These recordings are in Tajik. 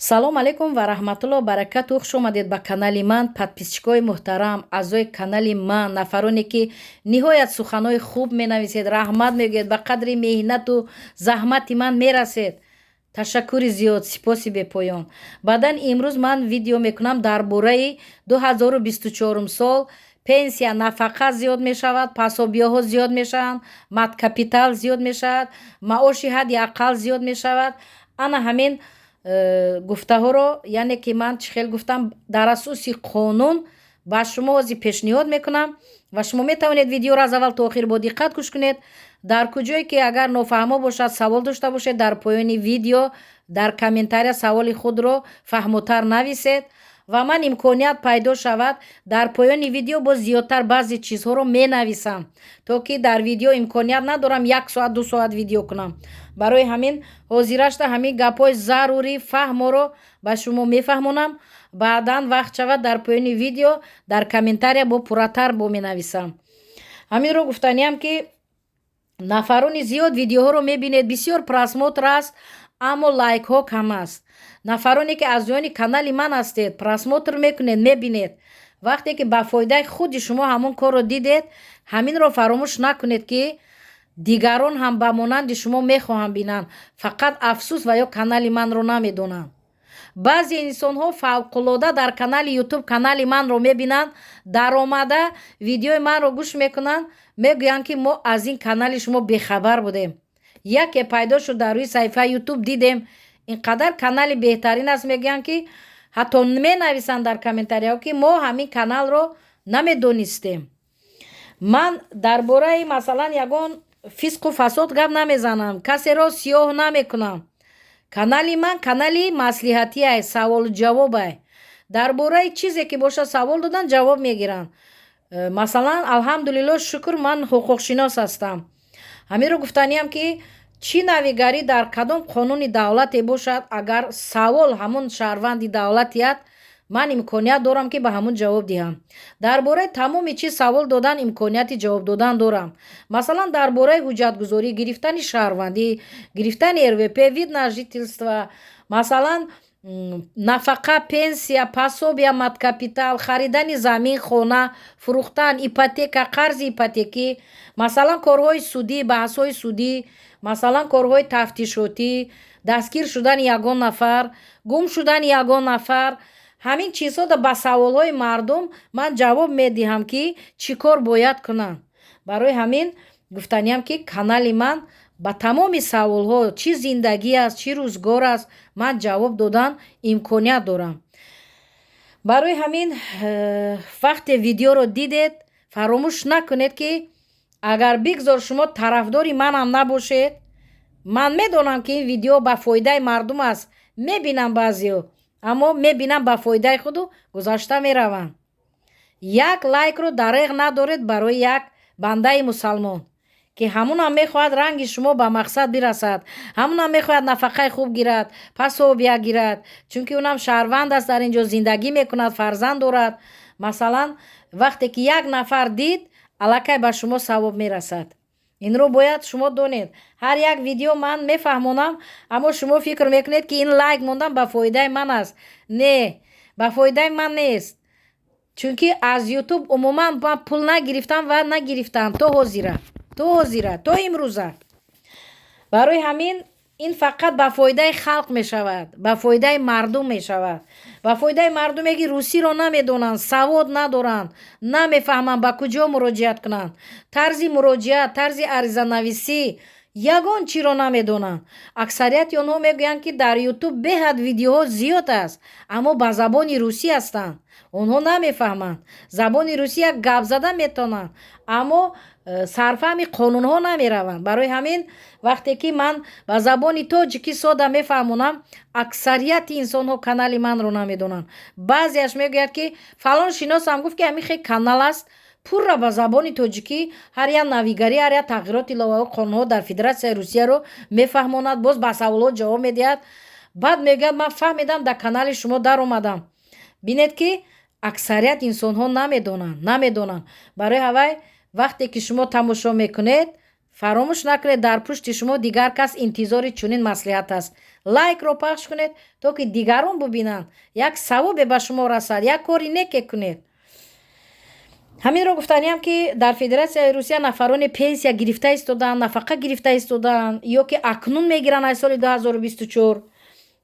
Салом алейкум ва раҳматулло баракату. Хуш омадед ба канали ман, подписчикои муҳтарам, аъзои канали ман, нафароне, ки ниҳоят суханҳои хуб менависед, раҳмат мегӯед, ба қадри меҳнату заҳмати ман мерасед. Ташаккури зиёд, сипоси бепоён. Баъдан имрӯз ман видео мекунам дар бораи 2024 сол. Пенсия, нафақа зиёд мешавад, пособияҳо зиёд мешаванд, маткапитал зиёд мешавад, маоши ҳадди ақал зиёд мешавад. Ана ҳамин гуфтаҳоро, яъне ки ман чӣ хел гуфтам, дар асоси қонун ба шумо ҳозир пешниҳод мекунам ва шумо метавонед видеоро аз аввал то охир бо диққат гӯш кунед. Дар куҷое ки агар нофаҳмо бошад, савол дошта бошед, дар поёни видео дар комментария саволи худро фаҳмотар нависед ва ман имконият пайдо шавад, дар поёни видео боз зиёдтар баъзе чизҳоро менависам, то ки дар видео имконият надорам як соат, 2 соат видео кунам. Барои ҳамин ҳозирашта ҳамин гапҳои зарурӣ фаҳморо ба шумо мефаҳмонам. Баъдан вақт шавад, дар поёни видео дар комментария бо пурратар бо менависам. Ҳаминро гуфтаниям, ки нафарони зиёд видеоҳоро мебинед, бисёр просмотр аст, аммо лайкҳо кам аст. Нафароне, ки аъзоёни канали ман ҳастед, просмотр мекунед, мебинед, вақте ки ба фоидаи худи шумо ҳамон корро дидед, ҳаминро фаромӯш накунед, ки дигарон ҳам ба монанди шумо мехоҳанд бинанд. Фақат афсӯс, ва ё канали манро намедонанд. Баъзе инсонҳо фавқулода дар канали Ютуб канали манро мебинанд, даромада видеои манро гӯш мекунанд, мегӯянд, ки мо аз ин канали шумо бехабар будем, яке пайдо шуд дар рӯи саҳифаи Ютуб, дидем, ин қадар канали беҳтарин аст. Мегӯянд, ки ҳатто менависанд дар комментарияҳо, ки мо ҳамин каналро намедонистем. Ман дар бораи, масалан, ягон фисқу фасод гап намезанам, касеро сиёҳ намекунам. Канали ман канали маслиҳатиай, саволу ҷавобай. Дар бораи чизе ки бошад, савол додан, ҷавоб мегиранд. Масалан, алҳамдулилло, шукр, ман ҳуқуқшинос ҳастам. Ҳаминро гуфтаниям, ки чӣ навигарӣ дар кадом қонуни давлате бошад, агар савол ҳамун шаҳрванди давлатият, ман имконият дорам, ки ба ҳамун ҷавоб диҳам. Дар бораи тамоми чиз савол додан, имконияти ҷавоб додан дорам. Масалан, дар бораи ҳуҷҷатгузорӣ, гирифтани шаҳрвандӣ, гирифтани РВП, вид на жительство, масалан, нафақа, пенсия, пособия, маткапитал, харидани замин, хона, фурӯхтан, ипотека, қарзи ипотекӣ, масалан, корҳои судӣ, баҳсҳои судӣ, масалан, корҳои тафтишотӣ, дастгир шудани ягон нафар, гум шудани ягон нафар, ҳамин чизҳо ба саволҳои мардум ман ҷавоб медиҳам, ки чӣ кор бояд кунанд. Барои ҳамин гуфтаниям, ки канали ман ба тамоми саволҳо, чӣ зиндагӣ аст, чӣ рӯзгор аст, ман ҷавоб додан имконият дорам. Барои ҳамин вақте видеоро дидед, фаромӯш накунед, ки агар бигзор шумо тарафдори манам набошед, ман медонам, ки ин видео ба фоидаи мардум аст. Мебинам, баъзеҳо аммо мебинам, ба фоидаи худу гузашта мераванд. Як лайкро дареғ надоред барои як бандаи мусалмон, ки ҳамунам мехоҳад ранги шумо ба мақсад бирасад, ҳамунам мехоҳад нафақаи хуб гирад, пособия гирад, чунки унам шаҳрванд аст, дар ин ҷо зиндагӣ мекунад, фарзанд дорад. Масалан, вақте ки як нафар дид, аллакай ба шумо савоб мерасад. Инро бояд шумо донед. Ҳар як видео ман мефаҳмонам, аммо шумо фикр мекунед, ки ин лайк мондан ба фоидаи ман аст. Не, ба фоидаи ман нест, чунки аз Ютуб умуман ман пул нагирифтам ва нагирифтам то ҳозира, то ҳозира, то имрӯза. Барои ҳамин ин фақат ба фоидаи халқ мешавад, ба фоидаи мардум мешавад, ба фоидаи мардуме, ки русиро намедонанд, савод надоранд, намефаҳманд, ба куҷо муроҷиат кунанд, тарзи муроҷиат, тарзи аризанависӣ, ягон чиро намедонанд. Аксарияти онҳо мегӯянд, ки дар Ютуб беҳад видеоҳо зиёд аст, аммо ба забони русӣ ҳастанд, онҳо намефаҳманд забони русия. Гап зада метавонанд, аммо сарфаҳми қонунҳо намераванд. Барои ҳамин вақте ки ман ба забони тоҷикӣ сода мефаҳмонам, аксарияти инсонҳо канали манро намедонанд. Баъзеаш мегӯяд, ки фалон шиносам гуфт, ки ҳамин хел канал аст, пурра ба забони тоҷикӣ ҳар як навигарӣ, ҳар як тағйироти иловаҳо, қонунҳо дар Федератсияи Русияро мефаҳмонад, боз ба саволҳо ҷавоб медиҳад. Баъд мегӯяд: «Ман фаҳмидам, дар канали шумо даромадам». Бинед, ки аксарият инсонҳо намедонанд, намедонанд. Барои ҳавай вақте ки шумо тамошо мекунед, Фаромӯш накунед, дар пушти шумо дигар кас интизори чунин маслиҳат аст. Лайкро пахш кунед, то ки дигарон бубинанд, як савобе ба шумо расад, як кори неке кунед. Ҳаминро гуфтаниам, ки дар Федератсияи Русия нафароне пенсия гирифта истодаанд, нафақа гирифта истодаанд ё ки акнун мегиранд аз соли 2024,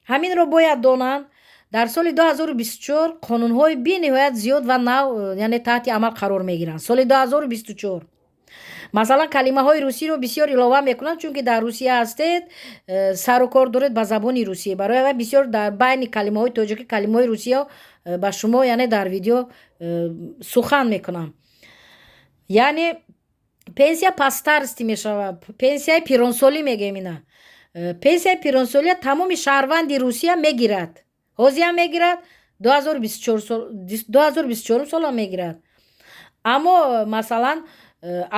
ҳаминро бояд донанд: дар соли 2024 қонунҳои бениҳоят зиёд ва нав, яъне таҳти амал қарор мегиранд. Соли 2024, масалан, калимаҳои русиро бисёр илова мекунанд, чунки дар Русия ҳастед, сару кор доред ба забони русӣ. Барои ҳамин бисёр дар байни калимаҳои тоҷикӣ калимаҳои русиё ба шумо, яъне дар видео сухан мекунам. Яъне пенсия по старости мешавад, пенсияи пиронсолӣ мегӯем ина. Пенсияи пиронсолия тамоми шаҳрванди Русия мегирад, ҳозиам мегирад, 2024 солам мегирад. Аммо, масалан,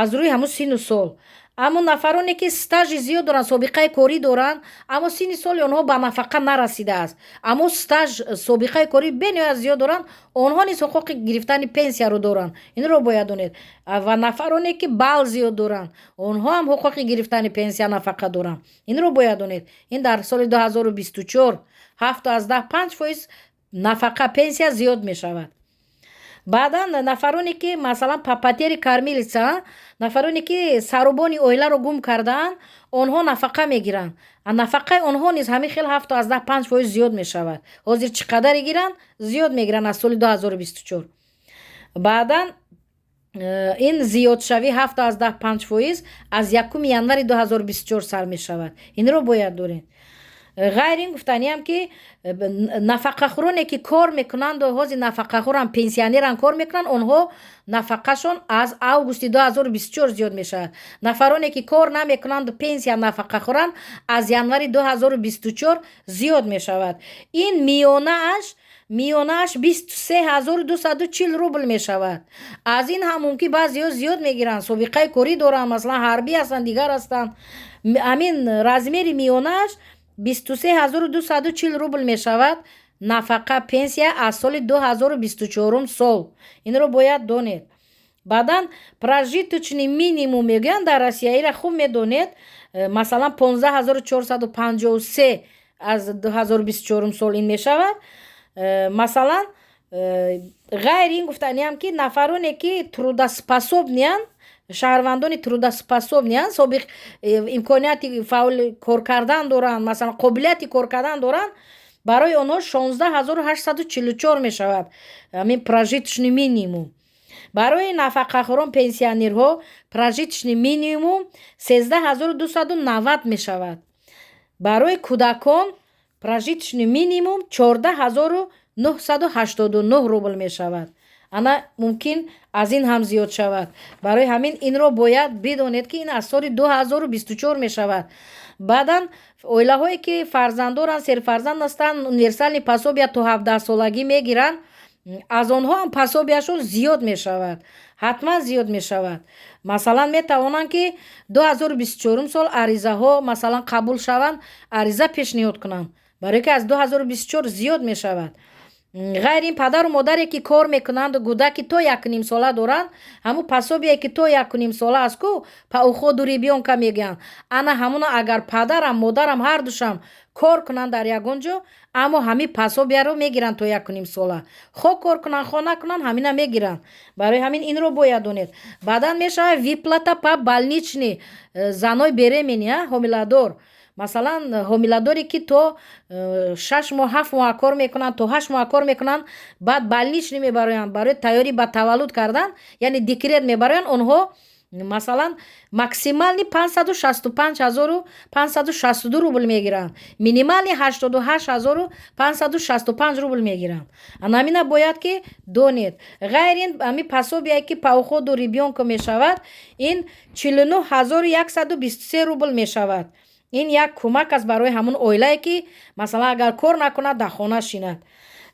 аз рӯи ҳамун сину сол. Аммо нафароне ки стажи зиёд доранд, собиқаи корӣ доранд, аммо синни соли онҳо ба нафақа нарасидааст, аммо стаж, собиқаи корӣ бениҳоят зиёд доранд, онҳо низ ҳуқуқи гирифтани пенсияро доранд. Инро бояд донед. Ва нафароне ки балл зиёд доранд, онҳо ҳам ҳуқуқи гирифтани пенсия, нафақа доранд. Инро бояд донед. Ин дар соли 2024 7,5% нафақа, пенсия зиёд мешавад. Баъдан нафароне ки, масалан, по потере кормильца, нафароне ки сарубони оиларо гум кардаанд, онҳо нафақа мегиранд. Нафақаи онҳо низ ҳамин хел 7,5% зиёд мешавад. Ҳозир чӣ қадаре гиранд, зиёд мегиранд аз соли 2024. Баъдан ин зиёдшавӣ 7,5% аз 1 январи 2024 сар мешавад. Инро бояд донед. Ғайр ин, гуфтаниам, ки нафақахӯроне ки кор мекунанду ҳозир нафақахӯран, пенсионеран, кор мекунанд, онҳо нафақашон аз августи 2024 зиёд мешавад. Нафароне ки кор намекунанду пенсия, нафақахӯранд, аз январи 2024 зиёд мешавад. Ин миёнааш 23 240 рубл мешавад. Аз ин ҳам мумкин баъзеҳо зиёд мегиранд, собиқаи корӣ доранд, масалан, ҳарбӣ ҳастанд, дигар ҳастанд. Ҳамин размери миёнааш 23 240 рубл мешавад нафақа, пенсия аз соли 2024 сол. Инро бояд донед. Баъдан прожиточный минимум мегӯянд дар Россия, ира хуб медонед. Масалан, 15 453 аз 2024 сол ин мешавад. Масалан, ғайр ин, гуфтаниам, ки нафароне ки трудоспособный анд, шаҳрвандони трудоспособный анд, собиқ имконияти фаъол кор кардан доранд, масалан, қобилияти кор кардан доранд, барои онҳо 16 844 мешавад ҳамин прожиточный минимум. Барои нафақахӯрон, пенсионерҳо прожиточный минимум 13 290 мешавад. Барои кӯдакон прожиточный минимум 14 989 рубл мешавад. Ана, мумкин аз ин ҳам зиёд шавад. Барои ҳамин инро бояд бидонед, ки ин аз соли 2024 мешавад. Баъдан оилаҳое ки фарзанддоранд, серфарзанд ҳастанд, универсальный пособия то 17-солагӣ мегиранд, аз онҳо ҳам пособияшон зиёд мешавад, ҳатман зиёд мешавад. Масалан, метавонанд, ки 2024 сол аризаҳо, масалан, қабул шаванд, ариза пешниҳод кунанд, барое ки аз 2024 зиёд мешавад. Ғайр ин, падару модаре ки кор мекунанду кӯдаки то 1,5 сола доранд, ҳамун пособие ки то 1,5 сола аст ку, по уходу ребёнка мегӯянд, ана ҳамуна агар падарам, модарам ҳардушам кор кунанд дар ягон ҷо, аммо ҳамин пособияро мегиранд то 1,5 сола. Хо кор кунанд, хо накунанд, ҳамина мегиранд. Барои ҳамин инро бояд донед. Баъдан мешавад выплата по больничный, занои беременный, ҳомиладор. Масалан, ҳомиладоре ки то 6 моҳ, 7 моҳ кор мекунанд, то 8 моҳ кор мекунанд, баъд больничный мебароянд барои тайёрӣ ба таваллуд кардан, яъне декрет мебароянд, онҳо, масалан, максимальный 565 562 рубл мегиранд, минимальный 88 565 рубл мегиранд. Анамина бояд ки донед. Ғайр ин, ҳамин пособие ки по уходу ребёнка мешавад, ин 49 123 рубл мешавад. Ин як кӯмак аст барои ҳамун оилае ки, масалан, агар кор накунад, дар хона шинад.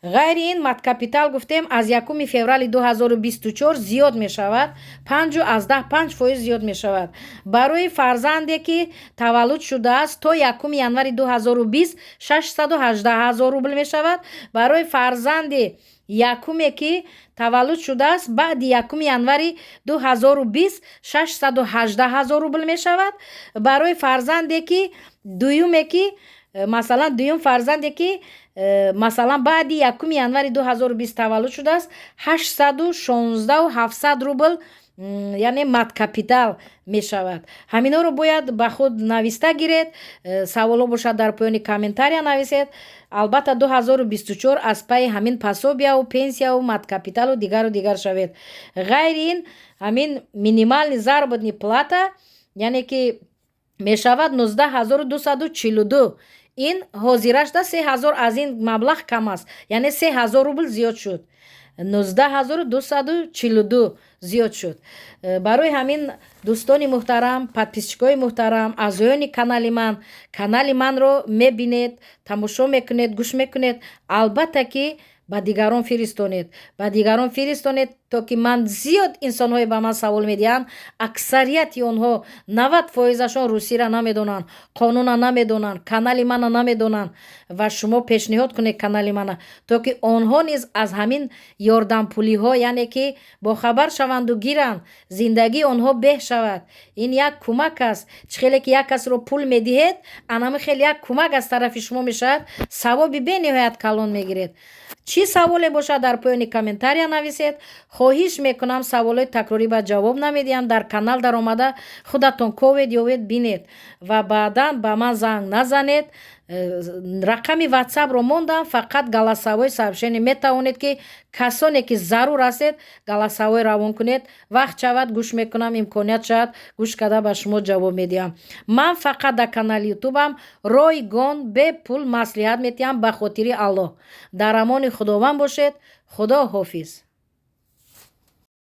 Ғайри ин, маткапитал гуфтем, аз 1 феврали 2024 зиёд мешавад, 5,5% зиёд мешавад. Барои фарзанде ки таваллуд шудааст то 1 январи 2020, 618 000 рубл мешавад. Барои фарзанди Якуме ки таваллуд шудааст баъди 1 январи 2020, 618 000 рубл мешавад. Барои фарзанде ки дуюме ки, масалан, дуюм фарзанде ки, масалан, баъди 1 январи 2020 таваллуд шудааст, 816 700 рубл, яъне мат-капитал мешавад. Ҳаминҳоро бояд ба худ нависта гиред. Саволҳо бошад, дар поёни комментария нависед. Албатта, 2024 аз пайи ҳамин пособияву пенсияву мат-капиталу дигару дигар шавед. Ғайри ин, ҳамин минимальный заработный плата, яъне ки мешавад 19 242. Ин ҳозирашда 3000 аз ин маблағ кам аст, яъне 3000 рубл зиёд шуд, 19 242 зиёд шуд. Барои ҳамин, дӯстони муҳтарам, подписчикои муҳтарам, аъзоёни канали ман, канали манро мебинед, тамошо мекунед, гӯш мекунед, албатта ки ба дигарон фиристонед, ба дигарон фиристонед, то ки ман зиёд инсонҳое ба ман савол медиҳанд. Аксарияти онҳо, 90 фоизашон русиро намедонанд, қонуна намедонанд, канали мана намедонанд. Ва шумо пешниҳод кунед канали мана, то ки онҳо низ аз ҳамин ёрдампулиҳо, яъне ки бохабар шаванду гиранд, зиндагии онҳо беҳ шавад. Ин як кӯмак аст. Чӣ хеле ки як касро пул медиҳед, анами хел як кӯмак аз тарафи шумо мешавад, савоби бениҳоят калон мегиред. Чӣ саволе бошад, дар поёни комментария нависед. Хоҳиш мекунам, саволҳои такрорӣ ба ҷавоб намедиҳам. Дар канал даромада, худатон ковед, ёвед, бинед ва баъдан ба ман занг назанед. Рақами ватсапро мондам, фақат голосовой сообщение метавонед, ки касоне ки зарур ҳастед, голосовой равон кунед. Вақт шавад, гӯш мекунам, имконият шавад, гӯш карда ба шумо ҷавоб медиҳам. Ман фақат дар канали ютубам ройгон, бепул маслиҳат медиҳам, ба хотири Аллоҳ. Дар амони Худованд бошед. Худо ҳофиз.